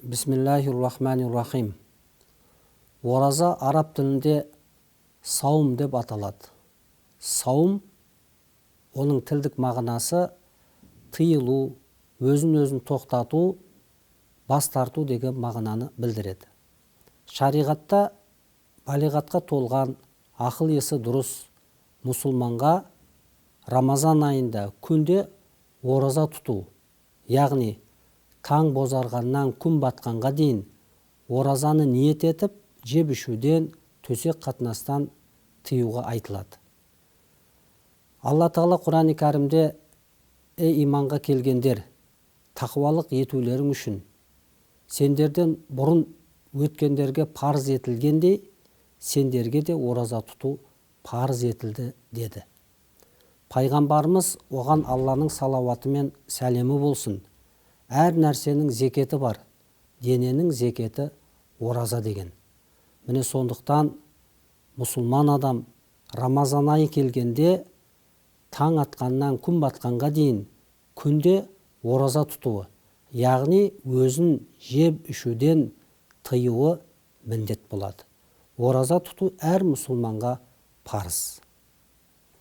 Бисмиллахи-рахмани-рахим. Ораза араб тілінде саум деп аталады. Саум, оның тілдік мағынасы тыйылу, өзін-өзін тоқтату, бас тарту деген мағынаны білдіреді. Шариғатта балиғатқа толған, ақыл есі дұрыс мұсылманға Рамазан айында күнде ораза тұту, яғни таң бозарғаннан күн батқанға дейін оразаны ниет етіп, жеп ішуден, төсек қатынастан тыюға айтылады. Алла Тағала Құран Кәрімде: «Ей иманға келгендер, тақуалық етулерің үшін сендерден бұрын өткендерге парыз етілгендей, сендерге де ораза тұту парыз етілді», – деді. Пайғамбарымыз, оған Алланың салауаты мен сәлемі болсын, «Әр нәрсенің зекеті бар, дененің зекеті – ораза», – деген. Міне, сондықтан мұсылман адам Рамазан айы келгенде таң атқаннан күн батқанға дейін күнде ораза тұтуы, яғни өзін жеп ішуден тыюы міндет болады. Ораза тұту әр мұсылманға парыз.